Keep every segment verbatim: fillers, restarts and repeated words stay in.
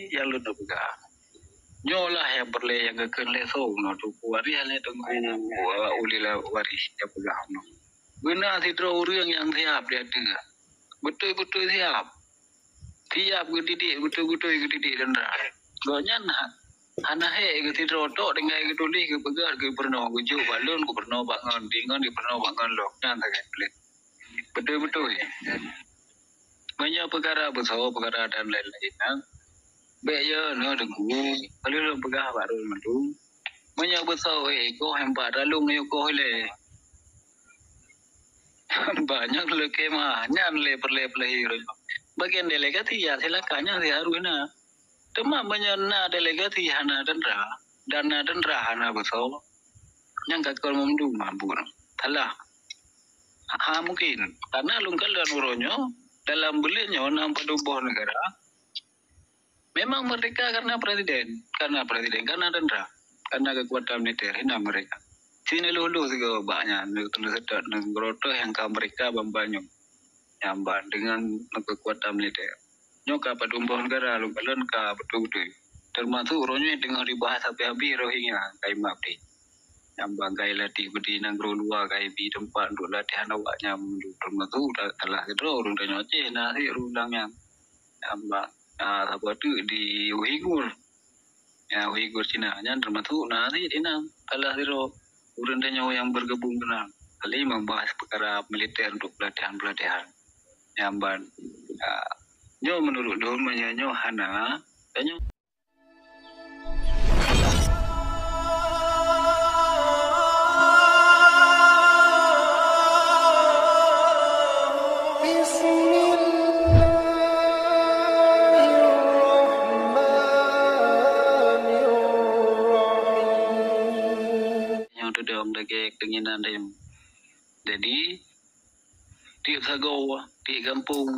nyang lôn peugah. Nyoe lah nyang peureulée nyang geukheun lé soe nyoe, Teungku Waréh lé Teungku, uh, Ulila Waréh nyang peugah nyoe. Beuna sidroe ureuëng nyang siab di ateueh. Beutôi-beutôi siab. Siab geudidik, beutôi-beutôi geudidik teuntara. Gobnyan ha-, hana hék geusidroe tok tinggai geutuléh, geupeugah, geupeurunoe, geujok bak lôn, geupeurunoe bak ngon, di ngon geupeurunoe bak ngon lom. Nyan sagai tuléh. Beutôi-beutôi. Meunyoe peukara beusoe, peukara dan lain-lain, ha? Bék yo nyoe deungoe, ka lheueh lôn peugah bak droe mandum. Meunyoe beusoe, eh, koh empat ralung nyoe koh ilée. Banyak leukema, nyan lé peureulée-peureulée. Bagian delegasi, ya, silakan, nyan siharus na. Teuma meunyoe na delegasi hana teuntara, dan na teuntara hana beusoe, nyang ka kon meunduek mabur. Salah. Ha, mungkin. Karena lôn kalon uroe nyoe, dalam buleuen nyoe na padub boh negara, memang merdeka karena presiden, karena presiden, karena tentara, karena kekuatan militer, hina merdeka. Sini luluh sigoe bak nyan, neu-, neu-, neu-, neu-, nanggroe nyang ka merdeka ban-ban nyoe. Nyang ban dengan kekuatan militer. Nyoe ka padub boh negara lôn kalon ka beutôi-beutôi. Termasuk uroe nyoe teungoh dibahas habéh-habéh Rohingya, ka imat deh. Nyang ban ka ilatih bak di nanggroe luwa, ka ibi teumpat untuk latihan awak nyan, termasuk ta-, salah sidroe ureuëng tanyoe Aceh, na sit ureuëng nyan. Nyang ban, ah, saboh teuk di Uighur. Ya, Uighur Cina nyan termasuk na sit inong, salah sidroe ureuëng tanyoe nyang bergabung keunan. Kali membahas peukara militer untuk pelatihan-pelatihan. Nyang ban, ah, nyoe menurut lôn, meunyoe nyoe hana, tanyoe Bismillahirrahmanirrahim. Nyang tudong lagée keinginan dayong. Jadi, tieb sagoe, tieb gampông,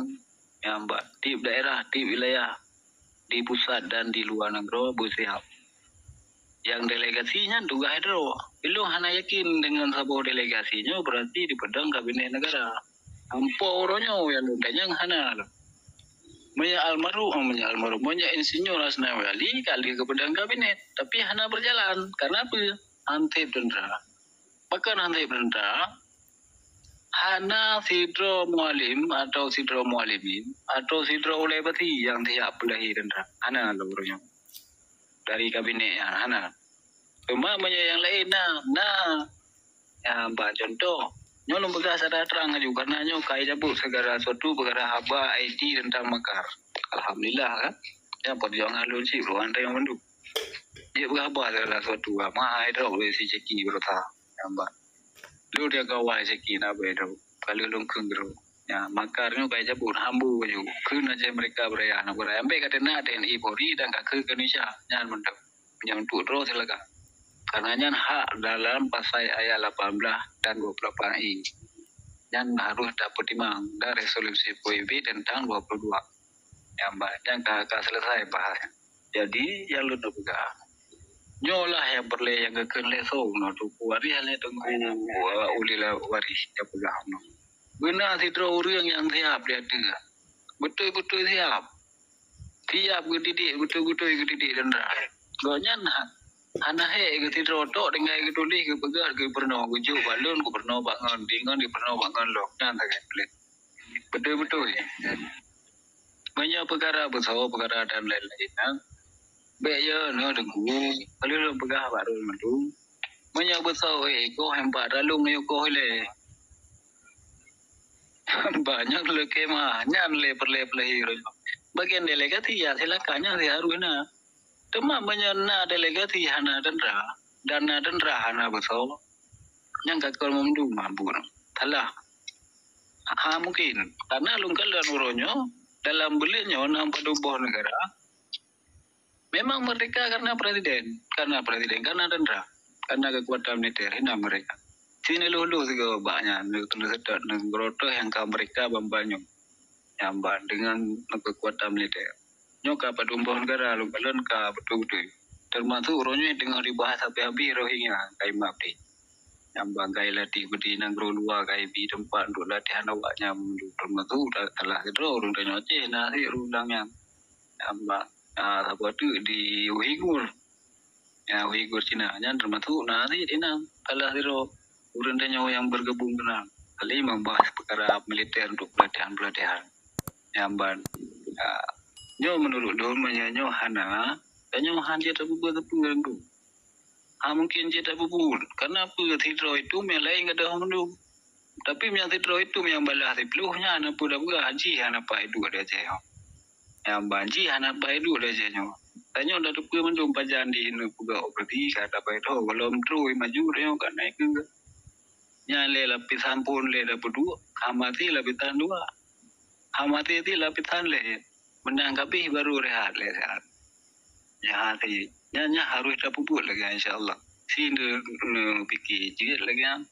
nyang bak tieb daerah, tieb wilayah, di pusat dan di luwa nanggroe beusiab. Nyang delegasi nyan tugaih droe. Ilôn hana yakin deungon saboh delegasi nyoe berarti dipeudong kabinet negara. Ampo uroe nyoe nyang lôn tanyong hana lom. Meunyoe almarhum, meunyoe almarhum, meunyoe Insinyur Hasnawi Ali ka lheueh geupeudong kabinet, tapi hana berjalan. Karena apa? Hansip teuntara. Pakon hansip teuntara? Hana sidroe mualim atau sidroe mualimin atau sidroe ulée bati nyang siap peulahé teuntara. Hana lom uroe nyoe. Dari kabinet nyan, hana. Teuma meunyoe nyang laén na, na. Ya, bak contoh, nyoe lôn peugah secara terang laju, karena nyoe ka ijabut segala sesuatu peukara haba I T tentang makar. Alhamdulillah, kan? Ya, perjuangan lôn cit, lôn antai mandum. Dia peugah haba segala sesuatu, ha, ma ai droe lé si Jeki berusaha. Ya, bak. Lôn dia gawai Jeki na bai droe. Kalau lôn kheun droe. Ya, makar nyoe ka ijabut, hambu laju. Kheun aja mereka beraya, nak beraya. Ambek kata nak T N I Polri dan ka kheun ke Indonesia. Nyan mantap. Nyang untuk droe silakan. Karena nyan hak dalam pasal ayat lapan belas dan dua puluh lapan I. Nyan harus tapeutimang dan resolusi P B B tentang dua puluh dua. Nyang ba-, nyang ka, ka selesai bahas. Jadi, nyang lôn peugah, nyoe lah nyang peureulée nyang geukheun lé soe nyoe, Teungku Waréh lé Teungku, uh, Ulila Waréh nyang peugah nyoe. Beuna sidroe ureuëng nyang siab di ateueh. Beutôi-beutôi siab. Siab geudidik, beutôi-beutôi geudidik teuntara. Gobnyan ha-, hana hék geusidroe tok tinggai geutuléh, geupeugah, geupeurunoe, geujok bak lôn, geupeurunoe bak ngon, di ngon geupeurunoe bak ngon lom. Nyan sagai tuléh. Beutôi-beutôi. Meunyoe peukara beusoe, peukara dan lain-lain, ha? Bék yo nyoe deungoe, ka lheueh lôn peugah bak droe mandum. Meunyoe beusoe, eh, koh empat ralung nyoe koh ilée. Banyak leukema, nyan lé peureulée-peureulée. Bagian delegasi, ya, silakan, nyan siharus na. Teuma meunyoe na delegasi hana teuntara, dan na teuntara hana beusoe, nyang ka kon meunduek mabur. Salah. Ha, mungkin. Karena lôn kalon uroe nyoe, dalam buleuen nyoe na padub boh negara, memang merdeka karena presiden, karena presiden, karena tentara, karena kekuatan militer, hina merdeka. Sini luluh sigoe bak nyan, neu-, neu-, nanggroe nyang ka merdeka ban-ban nyoe. Nyang ban dengan kekuatan militer. Nyoe ka padub boh negara lôn kalon ka beutôi-beutôi. Termasuk uroe nyoe teungoh dibahas habéh-habéh Rohingya, ka imat deh. Nyang ban ka ilatih bak di nanggroe luwa, ka ibi teumpat untuk latihan awak nyan, termasuk ta-, salah sidroe ureuëng tanyoe Aceh, na sit ureuëng nyan. Nyang ban Ah, saboh teuk di Uighur. Ya, Uighur Cina nyan teumasuk na cit inong. Salah sidroe ureuëng tanyoe nyang bergabung keunan. Kali membahas peukara militer untuk pelatihan-pelatihan. Nyang ban, ah, nyoe menurut lôn meunyoe nyoe hana, tanyoe han jeuet tapeubuet sapeue lom. Ha, mungkin jeuet tapeubuet. Karena peue, sidroe itu nyang laén gadôh mandum. Tapi meunyoe sidroe itu nyang balah siploh nyan, hana peue tapeugah, jih hana pai duek di Aceh. Nyang ban jih hana pai duek di Aceh nyoe. Tanyoe dah teupeue mandum pajan di neuk peugah operasi, ka tabai tho, gohlom trôi maju tanyoe ka naik ke. Nyan lé lapisan phon lé dah peuduek, ha maté lapisan dua. Ha maté ti lapisan lé. Meunan kabeh baru rehat lé sehat. Nyan hati, nyan, nyan harus tapeubuet lagée nyan, insya Allah. Si neu-, neupike jeuet lagée nyan.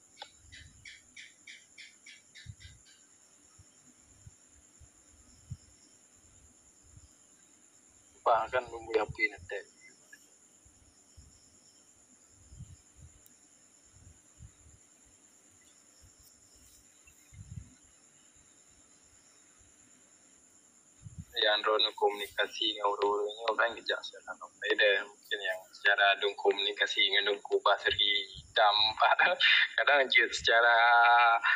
Bah kan bumbu api nanti. Nyang droeneuh komunikasi ngon ureuëng-ureuëng nyoe kan geujak secara non-verbal. Mungkin nyang secara lôn komunikasi ngon Teungku Basri tam, kadang jeuet secara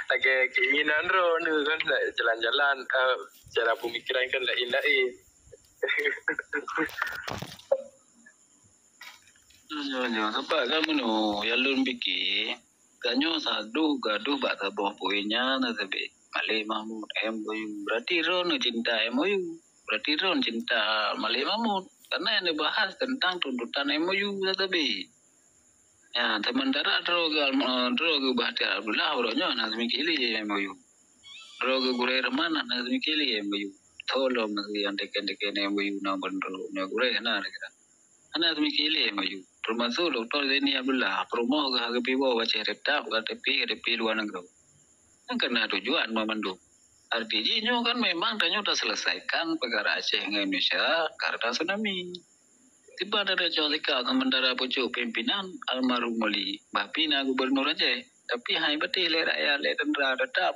lagée keinginan droeneuh kan, jalan-jalan, eh, secara pemikiran kan laén-laén. Nyoe, nyoe, sabab kan meunoe, nyang lôn pike, tanyoe sadoh gadoh bak saboh poin nyan na sabe. Malik Mahmud, M O U. Berarti droeneuh cinta M O U. Berarti droeneuh cinta Malik Mahmud. Karena nyang neubahas teuntang tuntutan M O U na sabe. Ya, sementara droe geu-, droe geu Bahtiar Abdullah, uroe nyoe hana teumike lé M O U. Droe geu Gurée Rahman hana teumike lé M O U. Tolong nyang teken-teken M O U na bandum nyoe Gurée hana kira. Hana teumike lé M O U. Termasuk Doktor Zaini Abdullah, peurumoh geuh geupiwoe u Aceh teutap, K T P, K T P luwa nanggroe. Nyan ka na tujuan banmandum. Arti jih nyoe kan memang tanyoe taselesaikan peukara Aceh ngon Indonesia karena tsunami. Tiba tada cok sika sementara pucuk pimpinan almarhum Wali, bah pi na gubernur Aceh. Tapi hai patéh lé rakyat, lé teuntara teutap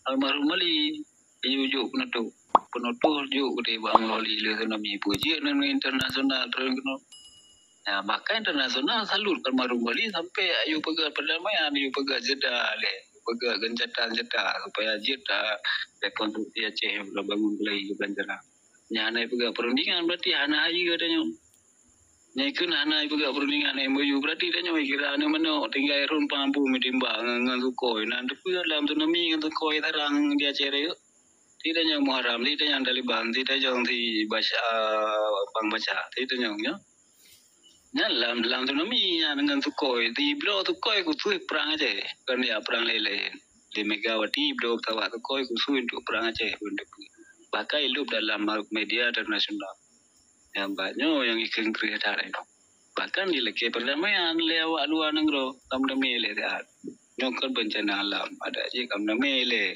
almarhum Wali. Iyue jok peunutôh. Peunutôh jok keudeh bak almarhum Wali lé tsunami peue jeuet ngon internasional droe keunoe. Nah, bahkan internasional salut almarhum Wali sampai iyue peugah perdamaian, iyue peugah jeda lé, iyue peugah gencatan jeda supaya jeuet, ah, rekonstruksi Aceh, bangun lagi ke Banjarah. Nyan hana peugah perundingan, berarti hana hayeue tanyoe. Nyan kheun hana peugah perundingan M O U, berarti tanyoe kira aneuk manok tinggai rhon pang bu meutimba ngon, ngon Sukhoi. Nan teupeue lam tsunami ngon Sukhoi tarang di Aceh rayeuk. Ti tanyoe Muharram, ti tanyoe Taliban, ti tanyoe si Bashar, Bang Bashar, ti tanyoe nyoe. Nyan lam, lam tsunami nyan ngon Sukhoi. Di bloe Sukhoi khusus prang Aceh, kon ya prang laén-laén. Di Megawati bloe pesawat Sukhoi khusus untuk prang Aceh pun teupeue. Bahkan ilop dalam media internasional. Nyang bak nyoe nyang ikheun kreueh that nyoe. Bahkan di lakée perdamaian lé awak luwa nanggroe, ka meunamé lé that. Nyoe kan bencana alam, adak jih ka meunamé lé.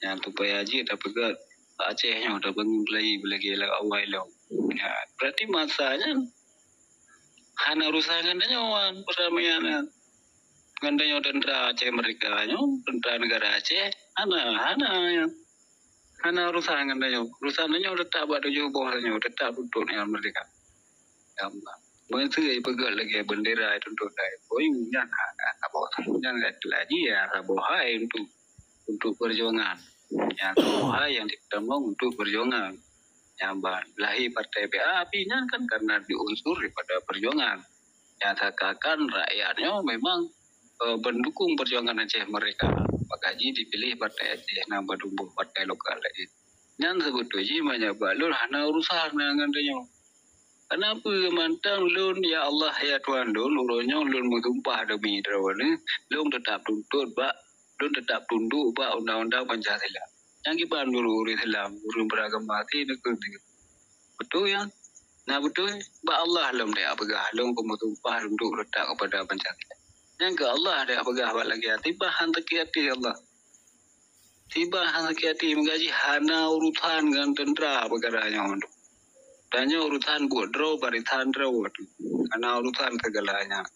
Nyang supaya jih tapeugah Aceh nyoe tabangun lagi beulagée lam awai lom. Ya, berarti masa nyan hana urusan ngon tanyoe wan perdamaian nyan. Ngon tanyoe tentara Aceh Merdeka nyoe, tentara negara Aceh, hana, hana nyan. Hana urusan ngon tanyoe. Urusan tanyoe teutap bak tujoh boh tanyoe, teutap tuntut nyan merdeka. Ya Allah. Meuseu ipeugét lagée bendera ituntut dai. Boyu nyan hana saboh. Nyan lagi ya saboh hai untuk, untuk perjuangan. Nyan saboh hai nyang ditamong untuk perjuangan. Nyang ban lahé partai B A P nyan kan karena diunsur daripada perjuangan. Nyang seakan-akan rakyat nyoe memang, eh, mendukung perjuangan Aceh Merdeka. Maka jih dipilih Partai Aceh nyang batumboh partai lokal laén. Nyan seubeutôi jih manyak bak lôn hana urusan ngon tanyoe. Kenapa mantong lôn, ya Allah, ya Tuhan lôn, uroe nyoe lôn meusumpah demi droeneuh, lôn teutap tuntut bak, lôn teutap tunduk bak undang-undang Pancasila. Nyang kiban ureuëng Islam, ureuëng beragama asli neukheun. Beutôi nyan? Na beutôi, bak Allah lom deuh peugah, lôn keu meusumpah tunduk letak kepada Pancasila. Nyang keu Allah deuh peugah bak lagée tiba han sakét até Allah. Tiba han sakét até meugaji hana urusan ngon tentara peukara nyoe. Tanyoe urusan buet droe, barisan droe. Hana urusan segala nyan.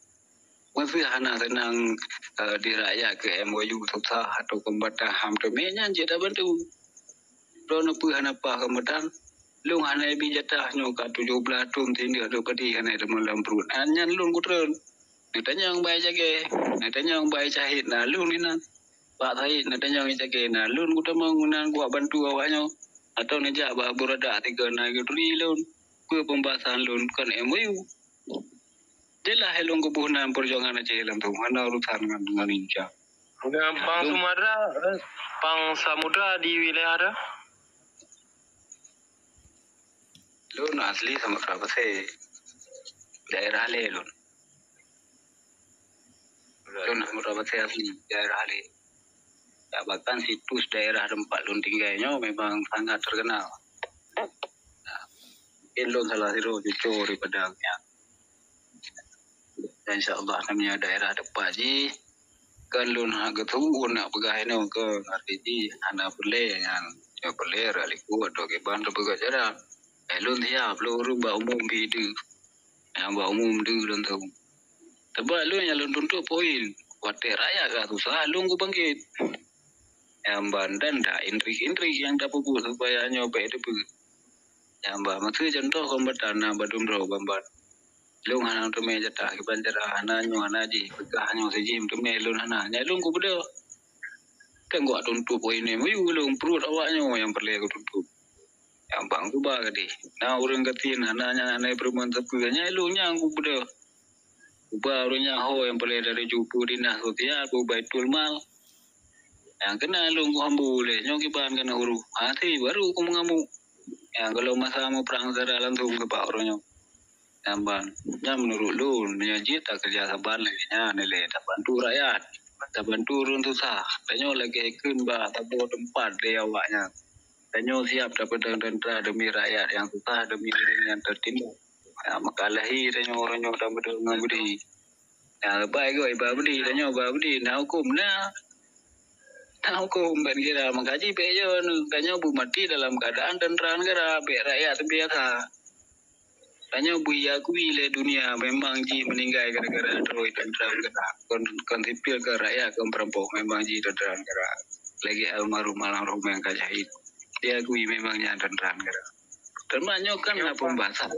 Meuseu hana seunang, eh, di rakyat keu M O U susah atau pembatang ham teumé nyan jeuet tabantu. Droeneuh peue hana paih keumutan? Lôn hana bi jatah nyoe ka tujoh blaih thon sindeuk dok padi hana teuma lam pruet. Nyan lôn kutreun. Neutanyong bak Cagee, neutanyong bak Syahid na lôn inan. Bak Syahid neutanyong Cagee na lôn kutamong meunan kuwak bantu awak nyoe. Atau neujak bak Buradak tiga na geuturi lôn. Peue pembahasan lôn kon M O U. Jeulaih lôn geuboh nan peujuangan Aceh lam tu hana urusan ngon, ngon Indonesia. Ngon Pang Sumatera, eh, Pang Samudra di wilayah ada? Lôn asli Samudra Pasé. Daerah Alé lôn. Lôn Samudra Pasé asli, daerah Alé. Ya, bahkan situs daerah tempat lôn tinggai nyoe memang sangat terkenal. Nah, mungkin lôn salah sidroe cuco daripada nyan. Dan insya Allah namanya daerah tempat jih kan lôn hana geuteuun nak peugah inoe ke arti jih hana peureulée nyan. Nyoe peureulée rot likot atau kiban teupeugah jalan. Eh, lôn siap lôn ureueng bak umum bi deuh. Nyang bak umum deuh lôn teuun. Teuma lôn nyang lôn tuntut poin. Watée rakyat ka susah lôn kubangkit. Nyang ban dan dak intrik-intrik nyang tapeubuet supaya nyoe bék teupeue. Nyang ban meuseue contoh kombatan na badum droe ban-ban. Lôn hana teumé jatah kiban cara hana nyoe hana jih peugah nyoe sijim teumé lôn hana. Nyan lôn kubeudôh. Kan geutuntut poin M O U lôn pruet awak nyoe nyang peureulée kutuntut. Nyang ban kuba gadeh. Na ureueng gasien hana nyan hana peureumeun sapeue nyan lôn nyang kubeudôh. Kuba ureueng nyang ho nyang peureulée dari jupu dinas sosial, bu Baitul Mal. Nyang keuna lôn kuhambu lé nyoe kiban keuneuk huru. Hase baru kumeungamuk. Nyang gohlom masa muprang secara langsung keu bak uroe nyoe. Nyang ban, nyan meunurot lôn, meunyoe jeuet takeureuja saban lagée nyan ilée tabantu rakyat, tabantu ureueng susah. Tanyoe lagée kheun bah saboh teumpat lé awaknyan. Tanyoe siab tapeudong teuntra deumi rakyat nyang susah, deumi ureueng nyang teutimpa. Nyang meukalahi tanyoe uroe nyoe tapeudong ngon beudé. Nyang leubeh gét iba beudé, tanyoe ba beudé na huköm na. Na huköm ban kira meukaji bék yo tanyoe beumaté dalam keuadaan teuntra neugara, bék rakyat biasa. Tanyoe beuakui lé dunia memang jih meuninggai gara-gara droe teuntra neugara. Kon, kon sipil, kon rakyat, kon peurampok, memang jih teuntra neugara. Lagée almarhum almarhum nyang ka syahid. Diakui memang nyan teuntra neugara. Teuma nyoe kan na pembahasan.